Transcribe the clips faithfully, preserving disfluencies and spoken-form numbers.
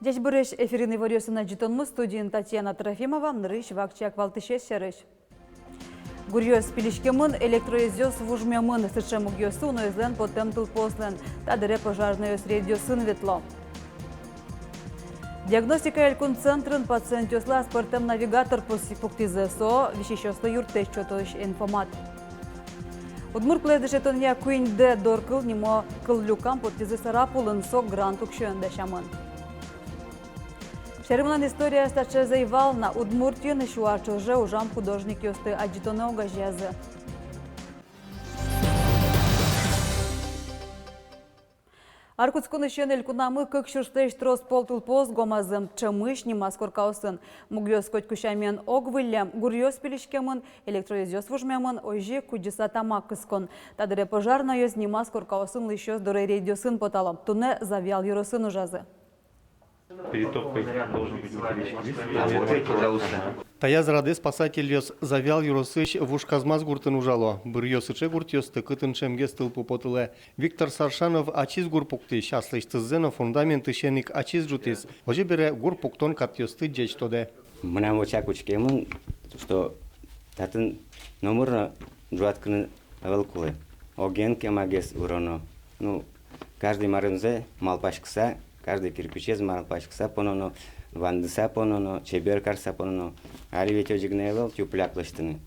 Ӟечбуресь! Эфирын «Иворъёс» но ӝытонмы, студиын Татьяна Трофимова. Нырысь вакчияк валтӥсез сярысь. Гуръёс пилиськемын, электроезъёс вужмемын. Сыӵе мугъёссы уноезлэн потэм тылпуослэн. Та дыре пожарнойёс рейдъёсын ветло. Диагностика элькун центрын пациентъёслы аспӧртэм навигатор пус-, пуктӥзы. Со висисьёслы юрттэт сётӥсь информат. Удмурт кылэз дышетонъя «Куинь дэ доркыл» нимо кыллюкам поттӥзы Сарапулын. Со грант уксёен дасямын. Шаермылэн историяз таӵеез ӧй вал на. Удмуртиын сю ар ӵоже ужам художникъёсты адӟытонэ огазеязы. Ар кутсконысен элькунамы кык сюрслэсь трос пол тылпуос гомазы, ӵемысь нимаз коркаосын. Мугъёс котьку сямен ог выллем, гуръёс пилиськемын, электроезъёс вужмемын, озьы ик кудӟыса тамак кыскон. Та дыре пожарнойёс нимаз коркаосын улӥсьёс доры рейдъёсын потало. Туннэ Завьял ёросын ужазы. Перетопкой должен быть металлический лист. А вот, пожалуйста. Таяз радэ спасательёс Завьял ёросысь Вуж Казмаз гуртын ужало. Быръё сыӵе гуртъёсты, кытын ӵемгес тылпу потылэ. Виктор Саршанов ачиз гур пуктӥсь, аслэсьтыззэ но фундаментысен ик ачиз ӝутӥз. Озьы бере, гур пуктон катъёсты ӟеч тодэ. Мынам вочак учкемын, что татын номыр но ӝуатскыны ӧвӧл кулэ. Оген кемагес выроно. Ну, каждый марымзэ малпаськыса, каждый кирпичез малпаськыса пононо, вандыса пононо, чебер карыса пононо. Али ведь озьы гинэ ӧвӧл тюпляк лэсьтыны.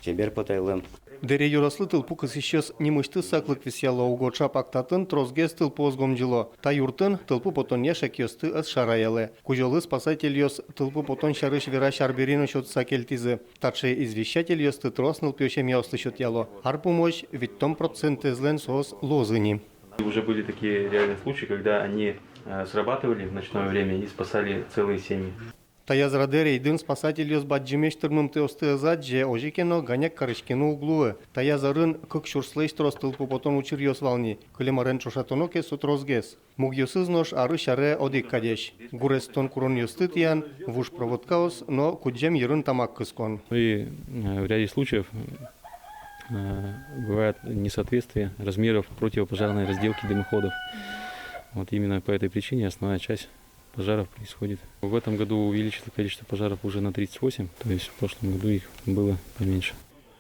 Чебер потэ лым. Дэри ёрослы тылпу кысӥсьёс нимысьтыз саклык висъяло, уго ӵапак татын тросгес тылпуос гомӟыло. Та юртын тылпу потонъя шекъёсты ӧз шараялэ. Кузёлы спасательёс тылпу потон сярысь верась арбери но сётыса кельтӥзы. Таӵе извещательёсты трос нылпиё семьяослы сётъяло. Ар пумозь витьтон процентэзлэн соос луозы ни. Уже были такие реальные случаи, когда они, э, срабатывали в ночное время и спасали целые семьи. Таяз радэ рейдын спасательёс бадӟымесь тырмымтэосты ӧз адӟе, озьы ке но, ганяк кариськыны уг луы. Таяз арын кык сюрслэсь трос тылпу потон учыръёс вал ни. Кылем арен ӵошатоно ке, со тросгес. Мугъёсыз нош арысь аре одӥг кадесь. Гур эстон куронъёсты тӥян, вуж проводкаос но кудӟем йырын тамак кыскон. И, э, в ряде случаев, э, бывает несоответствие размеров противопожарной разделки дымоходов. Вот именно по этой причине основная часть пожаров происходит. В этом году увеличилось количество пожаров уже на тридцать восемь, то есть в прошлом году их было поменьше.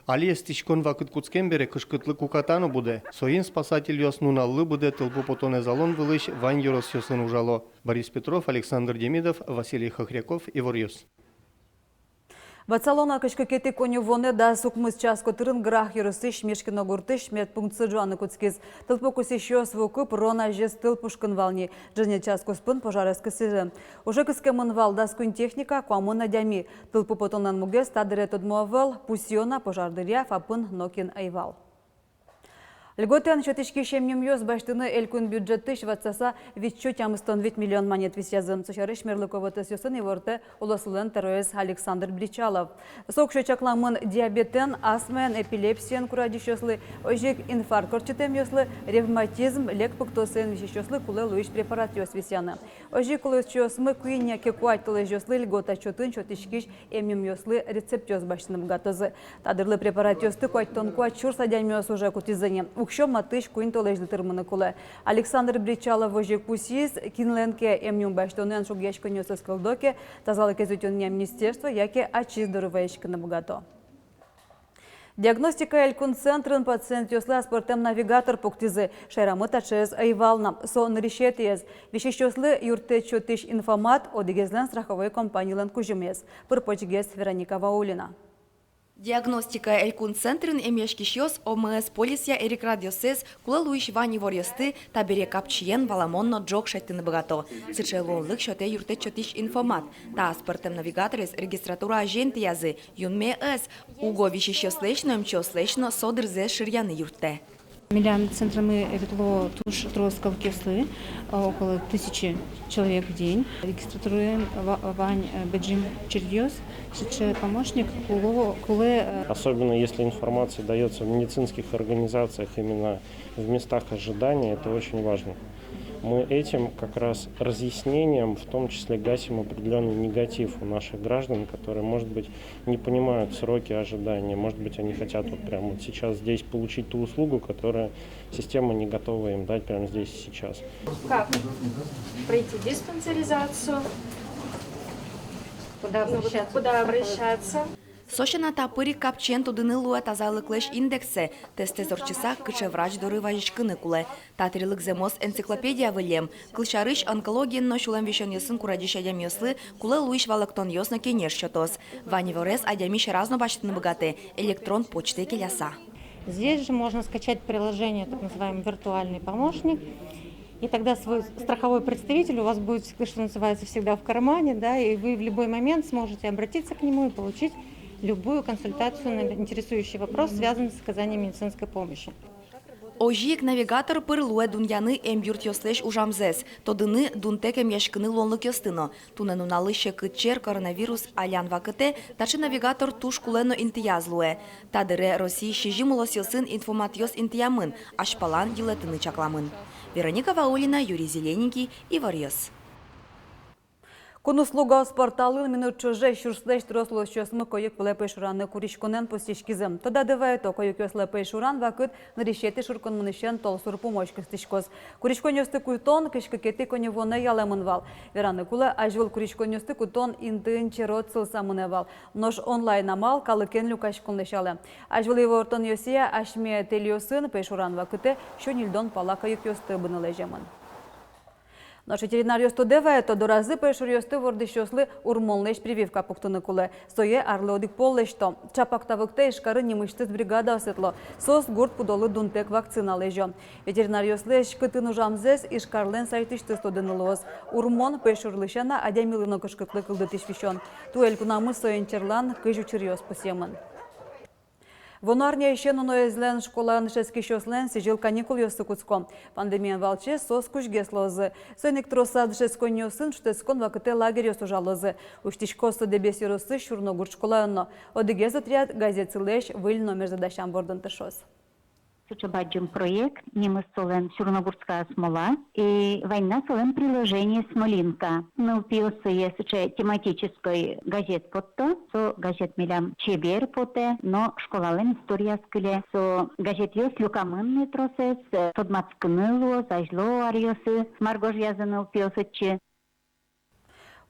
Али эстӥськон вакыт кутскем бере кышкытлык уката но будэ. Соин спасательёс нуналлы быдэ тылпу потонэз алон вылысь вань ёросъёсын ужало. Борис Петров, Александр Демидов, Василий Хохряков, «Иворъёс». Ватсалом на, кызь кыкетӥ коньывуонэ дас укмыс час котырын Грах ёросысь Мишкино гуртысь медпунктсы ӝуаны кутскиз. Тылпу кысӥсьёс вукы пырон азез тыл пушкын вал ни. Ӝыны час куспын пожарез кысӥзы. Уже кыскемын вал дас куинь техника, куамын адями. Тылпу потонлэн мугез та дыре тодмо ӧвӧл, пусъё на, пожар дыръя ФАПын нокин ӧй вал. Льготаен сётӥськись эмъюмъёс басьтыны элькун бюджетысь ватсаса витьсю тямыстон вить миллион манет висъязы. Со сярысь мерлыко вотэсъёсын ивортэ улосвылэн тӧроез Александр Бречалов. Со уксё чакламын диабетэн, астмаен, эпилепсиен курадӟисьёслы, озьы ик инфаркт ортчытэмъёслы, ревматизм, лек пыктосэн висисьёслы кулэ луись препаратъёс висъяны. Озьы ик улосчиосмы куинь яке куать толэзьёслы льгота чотын сётӥськись эмъюмъёслы рецептъёс басьтыны быгатозы. Та дырлы препаратъёсты куатьтон куать сюрс адямиос уже кутӥзы ни. Уксё матысь куинь толэзьлы тырмыны кулэ. Александр Бречалов озьы ик пусйиз, кинлэн ке эмъюм басьтонэн шугъяськонъёсыз кылдо ке, тазалыкез утёнъя министерство яке ачиз доры вазиськыны быгато. Диагностика элькун центрын пациентъёслы аспӧртэм навигатор пуктӥзы. Шаерамы таӵеез ӧй вал на. Со нырысетӥез. Висисьёслы юрттэт сётӥсь инфомат — одӥгезлэн страховой компанилэн кузьымез. Пыр-почгес Вероника Ваулина. Диагностика элькун центрын эмъяськисьёс ОМС полисъя эрикрадъёссэс, кулэ луись вань иворъёсты табере капчиен, валамон но ӝог шедьтыны быгато. Сыӵе луонлык сётэ юрттэт сётӥсь инфомат. Та аспӧртэм навигаторез регистратура азьын тӥязы. Юнме ӧз, уго висисьёслэсь но эмчиослэсь но со дырзэс шыръяны юрттэ. Милям центрамы ветло туж трос калыкъёслы, около тысячи человек в день. Регистратураын ва-, вань, э, бадӟым чередъёс, сыӵе помощник кулэ, кулэ, э. Особенно если информация даётся в медицинских организациях, именно в местах ожидания, это очень важно. Мы этим как раз разъяснением, в том числе, гасим определённый негатив у наших граждан, которые, может быть, не понимают сроки ожидания, может быть, они хотят вот прямо вот сейчас здесь получить ту услугу, которую система не готова им дать прямо здесь и сейчас. Как пройти диспансеризацию? Куда обращаться? Куда обращаться? Со сяна, та пыр ик капчиен тодыны луэ тазалыклэсь индексэ, тестэз ортчыса, кыӵе врач доры вазиськыны кулэ. Та тӥрлык зэмос энциклопедия выллем. Кылсярысь, онкологиен но сюлэм висёнъёсын курадӟись адямиослы кулэ луись валэктонъёс но кенеш сётоз. Вань иворез адями сьӧраз но басьтыны быгатэ, электрон почтае келяса. Здесь же можно скачать приложение, так называемый виртуальный помощник. И тогда свой страховой представитель у вас будет, что называется, всегда в кармане, да, и вы в любой момент сможете обратиться к нему и получить любую консультацию на интересующий вопрос, связанный с оказанием медицинской помощи. Озьы ик навигатор пыр луэ дунъяны эмъюртъёслэсь ужамзэс, тодыны, дунтэк эмъяськыны луонлыкъёсты но. Туннэ нуналлы секыт чер, коронавирус, алян вакытэ таӵе навигатор туж кулэ но интыяз луэ. Та дыре Россиысь сизьым улосъёсын информатъёс интыямын, азьпалан йылэтыны чакламын. Вероника Ваулина, Юрий Зелененький, Иворъёс. Кун услугаос порталын минут ӵоже сюрслэсь трос улосчиосмы койык вылэ пӧйшураны куриськонэн пусйиськизы. Тодады вайытом, койыкъёслы пӧйшуран вакыт нырысетӥ шуркынмынысен толсур пумозь кыстӥськоз. Куриськонъёсты кутон кызь кыкетӥ коньывуонэ ялэмын вал. Вераны кулэ, азьвыл куриськонъёсты кутон интыын черод сылыса мынэ вал. Нош онлайн амал калыкен люкаськон лэсьтэ. Азьвыл ивортонъёсъя, асьме тэльёсын пӧйшуран вакытэ сю ньыльдон пала койыкъёсты быны лэземын. Нош ветеринаръёс тодэ вайыто, доразы пӧйшуръёсты вордӥсьёслы урмонлэсь прививка пуктыны кулэ. Сое арлы одӥг пол лэсьто. Чапак та вакытэ Ижкарын нимысьтыз бригада ӧсэтло. Соос гурт пудолы дунтэк вакцина лэзё. Ветеринаръёслэсь кытын ужамзэс Ижкарлэн сайтысьтыз тодыны луоз. Урмон пӧйшурлы сяна адямилы но кышкытлык кылдытӥсь висён. Туэ элькунамы соин черлан кызь учыръёс пусъемын. Вуоно арняысен уноезлэн школаын дышетскисьёслэн сӥзьыл каникулъёссы кутско. Пандемиен валче соос кузьгес луозы. Соин ик тросаз дышетсконниосын шутэтскон вакытэ лагерьёс ужалозы. Усьтӥськоз со Дэбес ёросысь Сюрногурт школаын но. Одӥгез отряд газетсылэсь выль номерзэ дасям бордын тыршоз. Сыӵе бадӟым проект, нимыз солэн «Сюрногуртская смола». И вань на солэн приложение «Смолинка». Нылпиослы сыӵе тематической газет потто. Со газет милям чебер потэ, но школалэн историяз кыле. Со газетъёс люкамын ни тросэз, тодматскыны луоз азьло аръёсы, мар гожъязы нылпиос отчы.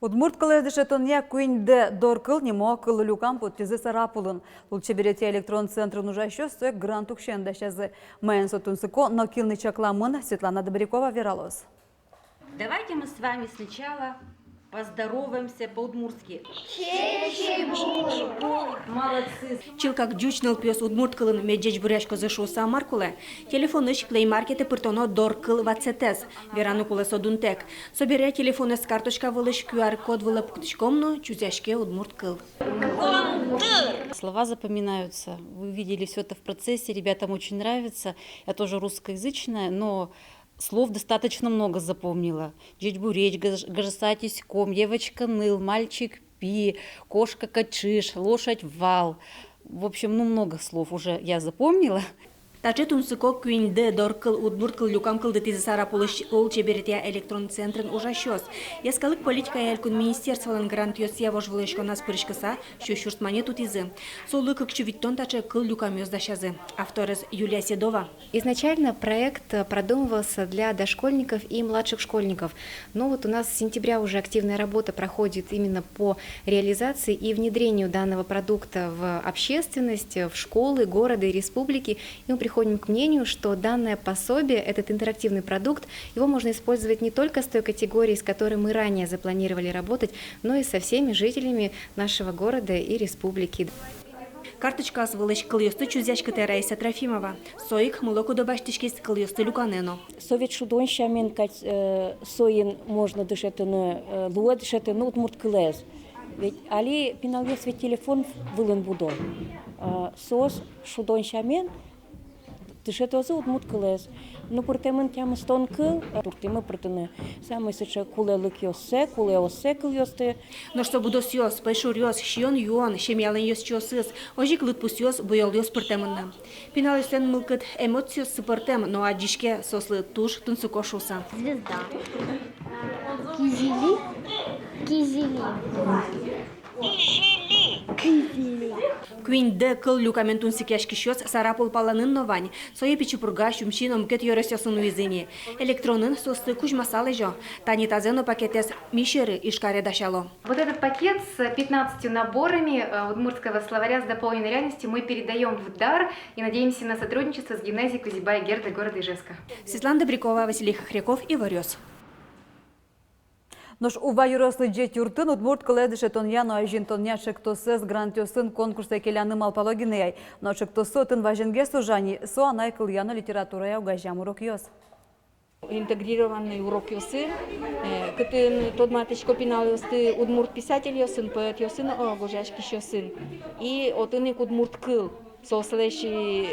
Удмурт кылэз дышетонъя «Куинь дэ доркыл» нимо кыллюкам поттӥзы Сарапулын. Лулчеберетъя электрон центрын ужасьёс сое грант уксёен дасязы. Маин со тунсыко но кинлы чакламын, Светлана Добрякова вералоз. Давайте мы с вами сначала поздороваемся по-удмуртски. Молодцы. Чылкак ӟуч нылпиос удмурт кылын мед ӟечбуръяськозы шуыса мар кулэ? Телефонысь Play Market-ы пыртоно доркыл ватсэтэз. Вераны кулэ со дунтэк. Собере телефонэз карточка вылысь QR-код вылэ пуктӥськом но, чузъяське удмурт кыл. Слова запоминаются. Вы видели всё это в процессе, ребятам очень нравится. Я тоже русскоязычная, но слов достаточно много запомнила. Ӟечбуресь, гаж-, гажаса ӧтиськом, девочка ныл, мальчик пи, кошка качыш, лошадь вал. В общем, ну, много слов уже я запомнила. Таӵе тунсыко «Куинь дэ доркыл» удмурт кыллюкам кылдытӥзы Сарапулысь лулчеберетъя электрон центрын ужасьёс. Йӧскалык политикая элькун министерстволэн грантъёсъя вожвылъяськоназ пыриськыса, сю сюрс манет утӥзы. Солы кык сю витьтон таӵе кыллюкамъёс дасязы. Авторез Юлия Седова. Изначально проект продумывался для дошкольников и младших школьников. Но вот у нас с сентября уже активная работа проходит именно по реализации и внедрению данного продукта в общественность, в школы города и республики. И мы приходим к мнению, что данное пособие, этот интерактивный продукт, его можно использовать не только с той категорией, с которой мы ранее запланировали работать, но и со всеми жителями нашего города и республики. Карточкаос вылысь кылъёсты чузъяськытэ Раиса Трофимова. Со ик мылокыдо басьтӥськиз кылъёсты люканэ но. Со ведь шудон сямен кадь, э, соин можно дышетыны, э, луэ дышетыны удмурт кылэз. Ведь али пиналъёс ведь телефон вылын будо. Э, соос шудон сямен Дышетозы удмурт кылэз. Ну, пыртэмын тямыстон кыл, туртӥмы пыртыны самой сыӵе кулэлыкъёссэ, кулэоссэ кылъёсты. Нош со будосъёс, пӧйшуръёс, сиён-юон, семьялэн ёзчиосыз, озьы ик лыдпусъёс, буёлъёс пыртэмын на. Пиналъёслэн мылкыд эмоциоссы пӧртэм, но адӟиське соослы туж тунсыко шуыса. Звезда. Кизили. Кизили. Кизили. Куинь дэ кыл люкамен тунсыкъяськисьёс Сарапул палэнын но вань. Сое Пичи Пурга, Сюмси но мукет ёросъёсын вуизы ини. Электронын соосты кузьмаса лэзё. Тани тазэ но пакетэз ми сьӧры, Ижкаре, дасяло. Вот этот пакет с пятнадцатью наборами, э, удмуртского словаря с дополненной реальностью мы передаём в дар и надеемся на сотрудничество с гимназией Кузебая Герда города Ижевска. Светлана Добрякова, Василий Хохряков, Иворъёс. Нош Ува ёрос Лыдӟет юртын удмурт кылэз дышетонъя но азинтонъя ӵектосэз грантъёсын конкурсэ келяны малпало гинэ ай. Но ӵектосы отын вазенгес ужа ни, со анай кылъя но литературая огазеям урокъёс. Интегрированный урокъёсы, э, кытын тодматӥсько пиналъёсты удмурт писательёсын, поэтъёсын, о, гожъяськисьёсын. И отын ик удмурт кыл. Соослэсь, э,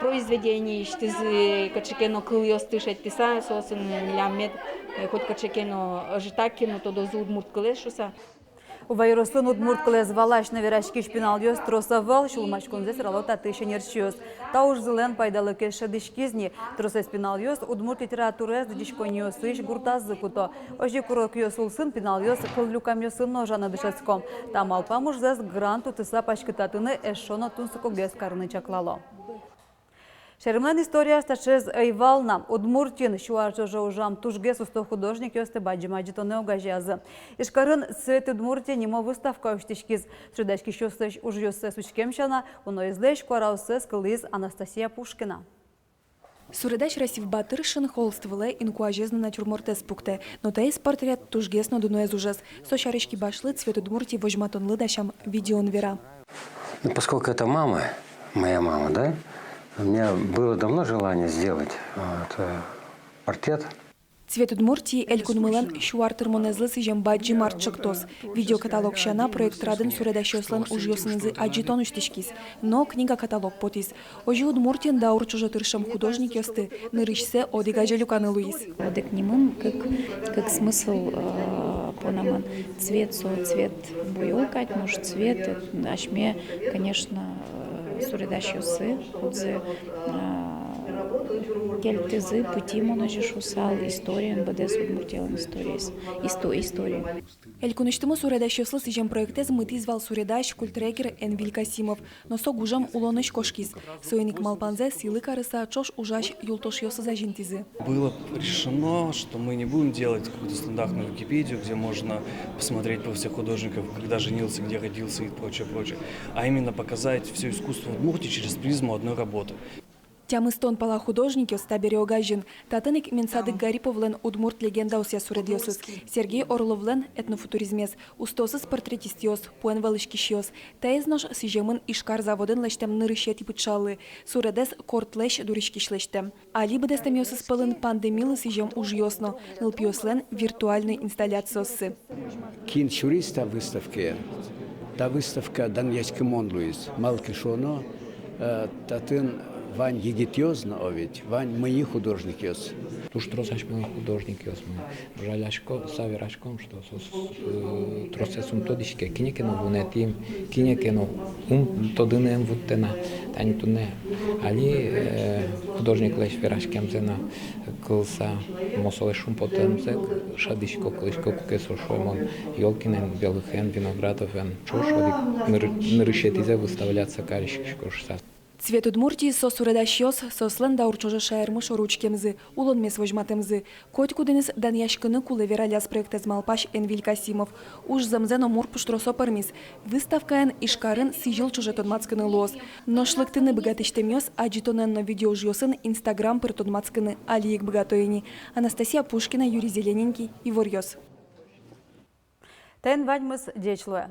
произведениысьтызы кыӵе ке но кылъёсты шедьтыса, соосын милям мед, э, хоть кыӵе ке но, ӧжытак ке но тодозы удмурт кылэз шуыса. Ува ёросын удмурт кылэз валась но вераськись пиналъёс трос ӧвӧл, сюлмаськонзэс верало татысь ӧнерчиос. Та ужзылэн пайдалыкез шӧдӥськиз ни, тросэз пиналъёс удмурт литератураез лыдӟиськонниосысь гуртазы куто. Озьы ик урокъёс улсын пиналъёс кыллюкамъёсын но ужаны дышетско. Та малпам ужзэс грант утыса паськытатыны эшшо но тунсыкогес карыны чаклало. Шаермылэн историяз таӵеез ӧй вал на. Удмуртиын сю ар ӵоже ужам тужгес усто художникъёсты бадӟым адӟытонэ огазеязы. Ижкарын «Цвет Удмуртии» нимо выставка усьтӥськиз. Суредаськисьёслэсь ужъёссэс учкем сяна, уноезлэсь куараоссэс кылӥз Анастасия Пушкина. Суредась Расиф Батыршин холст вылэ инкуазез но натюрмортэз пуктэ, но таиз портрет тужгес но дуноез ужез. Со сярысь кибашлы «Цвет Удмуртии» возьматонлы дасям видеоын вера. Ну, поскольку это мама, моя мама, да, у меня было давно желание сделать, вот, э, портрет. «Цвет Удмуртии» элькунмылэн сю ар тырмонэзлы сӥзем бадӟым арт-ӵектос. Видеокаталог сяна, проект радын суредасьёслэн ужъёсынызы адӟытон усьтӥськиз, но книга-каталог потӥз. Озьы Удмуртиын даур ӵоже тыршем художникъёсты нырысьсэ одӥг азе люканы луиз. Одӥг нимын кык, кык смысл, э, понэмын. Цвет со цвет буёл кадь, нош цвет, э, асьме, конечно, э, суредасьёсы, кудзы, э, кельтӥзы пытӥ, мон озьы шуысал, историен, быдэс Удмуртиялэн историез, исто-, история. Элькунысьтымы суредасьёслы сӥзем проектэз мытӥз вал суредась, культренгер Энвиль Касимов. Но со гужем улонысь кошкиз. Соин ик малпанзэ сӥлы карыса ӵош ужась юлтошъёсыз азинтӥзы. Было решено, что мы не будем делать какую-то стандартную Википедию, где можно посмотреть про всех художников, когда женился, где родился и прочее, прочее, а именно показать всё искусство Удмуртии через призму одной работы. Тямыстон пала художникъёс табере огазьын. Татын ик Менсадык Гариповлэн удмурт легендаосъя суредъёсыз, Сергей Орловлэн этнофутуризмез, устоосыз портретистъёс, пуэн вӧлӥськисьёс. Таиз нош сӥземын Ижкар заводын лэсьтэм нырысетӥ пыӵаллы. Суредэз кортлэсь дуриськись лэсьтэм. Али быдэстэмъёсыз пӧлын пандемилы сӥзем ужъёс но, нылпиослэн виртуальной инсталляциоссы. Кин сюриз та выставкае, та выставка данъяськымон луиз. Малы ке шуоно, э, татын вань егитъёс но, о ведь, вань мыйы художникъёс. Туж трос асьмелэн художникъёсмы. Жалясько, со вераськом, что соос, э, тросэз ум тодӥське, кинэ ке но вунэтӥм, кинэ ке но ум тодыны ӧм вуттэ на. Тани туннэ али, э, художниклэсь вераськемзэ но кылыса, мон солэсь шумпотэмзэ шӧдӥсько, кылӥсько, куке со шуэ мон Ёлкинэн, Белыхен, Виноградовен ӵош одӥг ныр-, нырысетӥзэ выставляться кариськисько шуса. «Цвет Удмуртии» — со суредасьёс, соослэн даур ӵоже шаермы шоры учкемзы, улонмес возьматэмзы. Котькудӥныз данъяськыны кулэ, вералляз проектэз малпась Энвиль Касимов. Уж зэмзэ но мур пуштросо пӧрмиз. Выставкаен Ижкарын сӥзьыл ӵоже тодматскыны луоз. Нош лыктыны быгатӥсьтэмъёс адӟытонэн но видеоужъёсын Инстаграм пыр тодматскыны али ик быгато ини. Анастасия Пушкина, Юрий Зелененький, Иворъёс. Таин ваньмыз, ӟеч луэ.